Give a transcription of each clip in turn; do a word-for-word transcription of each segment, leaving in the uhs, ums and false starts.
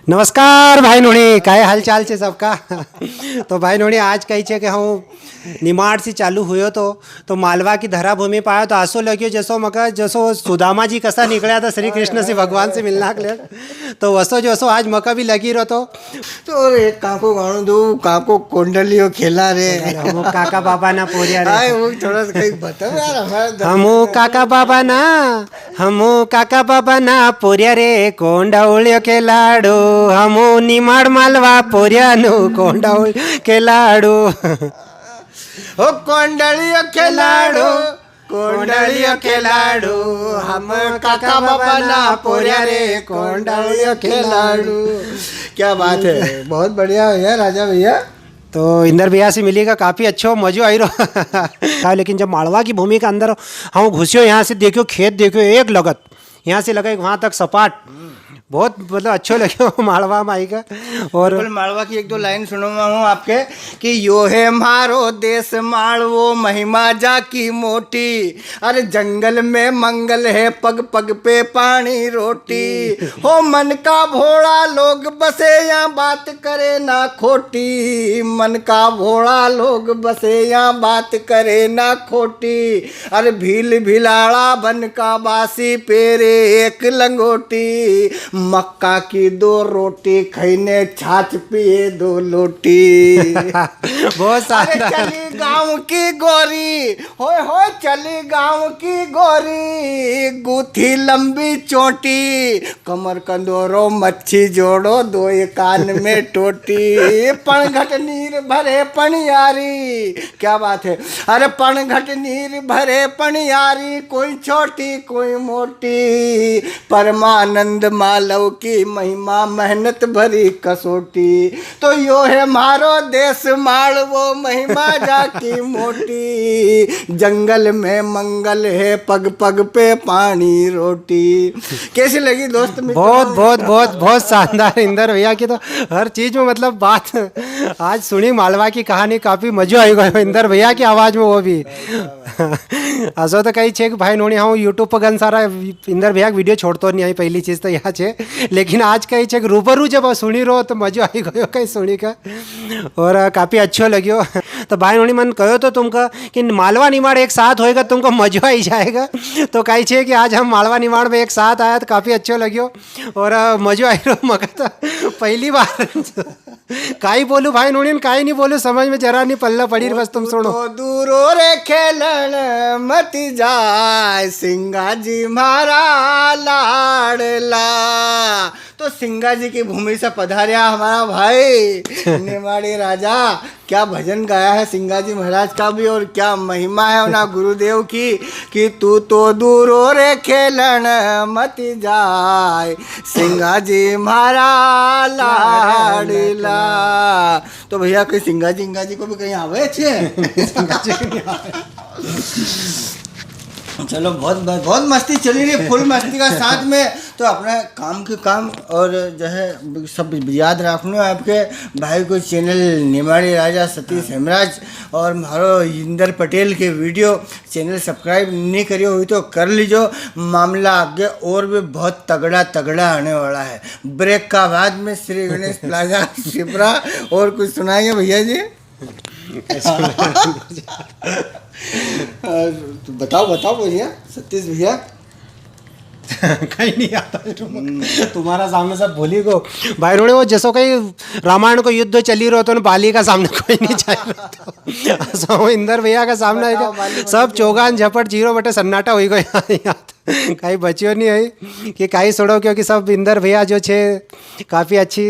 नमस्कार भाई नोनी, काय हाल चाल छे सबका? तो भाई नोनी, आज कही छे कि हूँ निमाड़ से चालू हुयो तो, तो मालवा की धरा भूमि पायो तो आसो लग्यो जसो मका, जसो सुदामा जी कसा निकल्या था श्री कृष्ण से भगवान से मिलना के लिए, तो वसो जसो आज मका भी लगी रहो तो। तो एक काको गाणो दो, काको कोंडलियो खेला रे। हमू काका बाबा ना पोरिया रे। आए, वो थोड़ा सा कहीं बताओ यार, हमारा दर्शक हमू काका बाबा ना, हमू काका बाबा ना पोरिया रे, कोंडावलियो खेलाड़ो, हमू निमाड़ मालवा पोरिया नु कोंडावलियो खेलाड़ो। ओ कोंडलियो खेलाड़ो, कोंडलियो खेलाड़ो, हम काका बाबा ना पोरिया रे, कोंडलियो खेलाड़ो। क्या बात है, बहुत बढ़िया भैया, राजा भैया। तो इंदर भैया से मिली का काफी अच्छो मजो आई रो। हाँ, लेकिन जब मालवा की भूमि के अंदर हम घुसियो, यहाँ से देखियो, खेत देखियो, एक लगत, यहाँ से लगा वहां तक सपाट, बहुत मतलब अच्छो लग्यो मालवा में आई का। और बिल्कुल, मालवा की एक दो लाइन सुनाऊंगा हूँ आपके कि यो है म्हारो देश मालवो, महिमा जाकी मोटी। अरे जंगल में मंगल है, पग पग पे पानी रोटी। हो मन का भोला लोग बसे या, बात करे ना खोटी। मन का भोला लोग बसे या, बात करे ना खोटी। अरे भील भिलाड़ा बन का बासी, पेरे एक लंगोटी। मक्का की दो रोटी खईने, छाछ पिए दो लोटी। बहुत अरे शानदार। चली गांव की गोरी, होय होय चली गांव की गोरी, गूथी लंबी चोटी, कमर कंदोरो मच्छी जोड़ो, दो कान में टोटी। पण घट नीर भरे पणियारी, क्या बात है। अरे पण घट नीर भरे पणियारी, कोई छोटी कोई मोटी, परमानंद मालव की महिमा, मेहनत भरी कसोटी। तो यो है म्हारो देश मालवो, महिमा जाकी मोटी। जंगल में मंगल है, पग पग पे पानी रोटी। कैसी लगी दोस्त मित्र? बहुत, बहुत, बहुत, बहुत शानदार इंदर भैया की तो हर चीज में मतलब बात। आज सुनी मालवा की कहानी, काफी मजो आई गयो इंदर भैया की आवाज में, वो भी। असो तो कही छे कि भाई नोनी, हाँ, YouTube पर घण सारा इंदर भैया की video छोड़तो नहीं आई, पहली चीज तो यहाँ छे। लेकिन आज कही छे कि रूबरू जब सुनी रो तो मजो आई गयो कहीं सुनी का, और काफी अच्छो लग्यो। तो भाई नोनी, मन कहो तो तुमका कि मालवा निमाड़ एक साथ होएगा, तुमको मजो आई जाएगा। तो कही छे कि आज हम मालवा निमाड़ में एक साथ आया तो काफी अच्छो लग्यो और मजो आई रो। मका तो पहली बार काई बोलू भाई नोनी, काई नहीं बोलू, समझ में जरा नहीं पल्ला पड़ी, बस तुम सुनो। तो दूरो रे खेलन मत जाए, सिंगा जी म्हारा लाडला। तो सिंगा जी की भूमि से पधारिया हमारा भाई निमाड़ी राजा। क्या भजन गाया है सिंगा जी महाराज का भी, और क्या महिमा है उना गुरुदेव की, कि तू तो दूरो रे खेलन मत जाए, सिंगा जी म्हारा लाडला। तो भैया, कोई सिंगा जी, इंगा जी को भी कहीं आवे छे? सिंगा जी को नहीं आवे। चलो, बहुत, बहुत मस्ती चली रही है, full मस्ती का साथ में। तो अपना काम के काम और जो है सब याद रखनो है आपके भाई को, channel निमाड़ी राजा सतीश हेमराज और म्हारो इंदर पटेल के video channel subscribe नहीं करियो हुई तो कर लीजो। मामला आगे और भी बहुत तगड़ा तगड़ा आने वाला है। Break का बाद में श्री गणेश प्लाजा शिप्रा और कुछ सुनाएंगे भैया जी। और बताओ, बताओ भैया, सतीश भैया। कहीं नहीं आता है तुम-, तुम्हारा सामने सब भूली गो। भाई रोड़े, वो जसो कहीं रामायण को युद्ध चली रहो तो बाली का सामने कोई नहीं चल रहा था। असो इंदर भैया का सामने बताओ, आएगा, बाली सब चोगान झपट जीरो बटे सन्नाटा हुई गया यहाँ। काई बच्यो नहीं है कि काई सुनो, क्योंकि सब इंदर भैया जो छे काफी अच्छी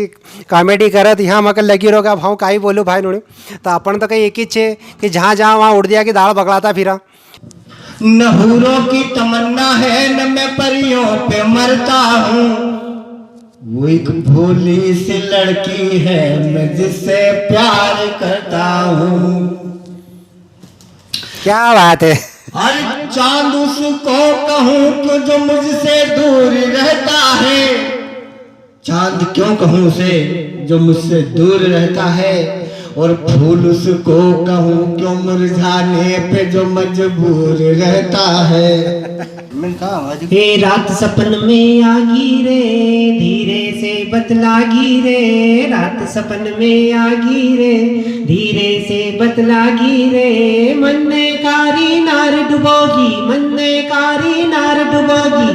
comedy करत यहाँ मकर लगी रहोगा। अब हम काई बोलू भाई नोनी, तो अपन तो कहीं एक ही छे कि जहाँ जहाँ वहाँ उड़दिया की दाल बगलाता फिरा। न हूरों की तमन्ना है, न मैं परियों पे मरता हूँ। वो एक भोली सी लड़की है, मैं जिससे प्यार करता हूँ। क्या बात है। अरे चांद उसको कहूँ क्यों जो मुझसे दूर रहता है, चांद क्यों कहूँ उसे जो मुझसे दूर रहता है, और फूल उसको कहूँ क्यों मुरझाने पे जो मजबूर रहता है। मैंने कहा, आवाज ए रात सपन में आगी रे, धीरे से बतलागी रे, रात सपन में आगी रे, धीरे से बतलागी रे, मन्ने कारी नार डुबोगी, मन्ने कारी नार डुबोगी,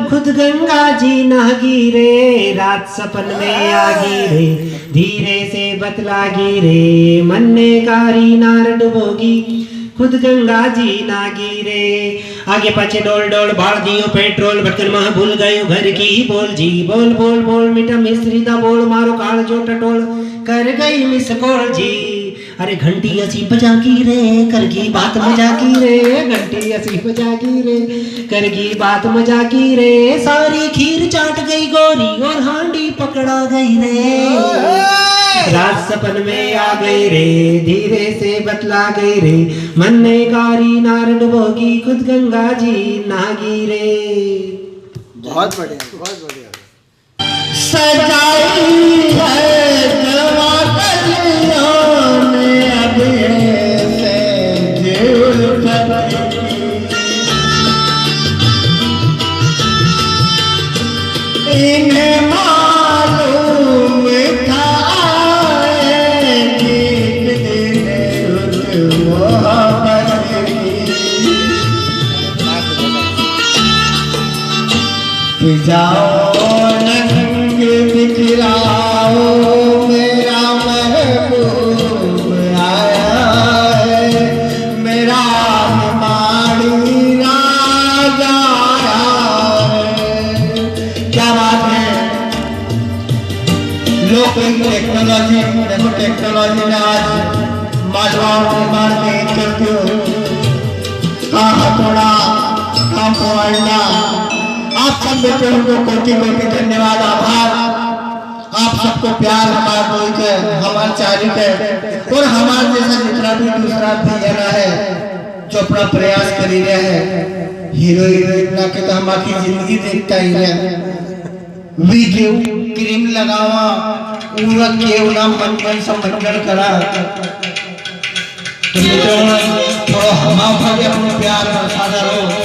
खुद गंगा जी नहागी रे, रात सपन में आगी रे, धीरे से बतलागी रे, मन्ने कारी नार डुबोगी, खुद गंगा जी नहागी रे। आगे पाछे डोल डोल बाल दियो पेट्रोल, भटकन में भूल गयो घर की बोल जी। बोल बोल बोल मीठा मिस्त्री दा बोल, मारो काल जो टटोल कर गई मिस कॉल जी। अरे घंटी असी बजा की रे, कर गई बात मजा की रे, घंटी असी बजा की रे, कर गई बात मजा की रे। सारी खीर चाट गई गोरी और हांडी पकड़ा गई रे। रात सपन में आ गई रे, धीरे से बतला गई रे, मन्ने कारी नार डुबोगी, खुद गंगा जी नहागी रे। बहुत बढ़िया, बहुत बढ़िया। सजाई है जवां कलियों ने अब से उल्फत की। इन्हें मालूम था आएगी एक दिन रुत मोहब्बत की। फिजाओ रंग बिखराओ, मेरा महबूब आया है, मेरा हिमालय राजा आया है। क्या बात है। लोग टेक्नोलॉजी, देखो टेक्नोलॉजी ने आज मालवा निर्माण में करते हो। का हथौड़ा, का पोवाड़ना, आप सब मित्रों को कोटि कोटि धन्यवाद, आभार। आप सबको प्यार हमार दोई के, हमार चारी के और हमार जैसा जितना भी दूसरा भी जना है जो अपना प्रयास करी रहे हैं। हीरो हीरोइन ना के तो हम आखी जिंदगी देखता ही रहे। वी केव क्रीम लगावा, उनका केव ना मन मन से मंजन करा। तो मित्रों, थोड़ा हमारा भाई अपने प्यार बरसाता रहो।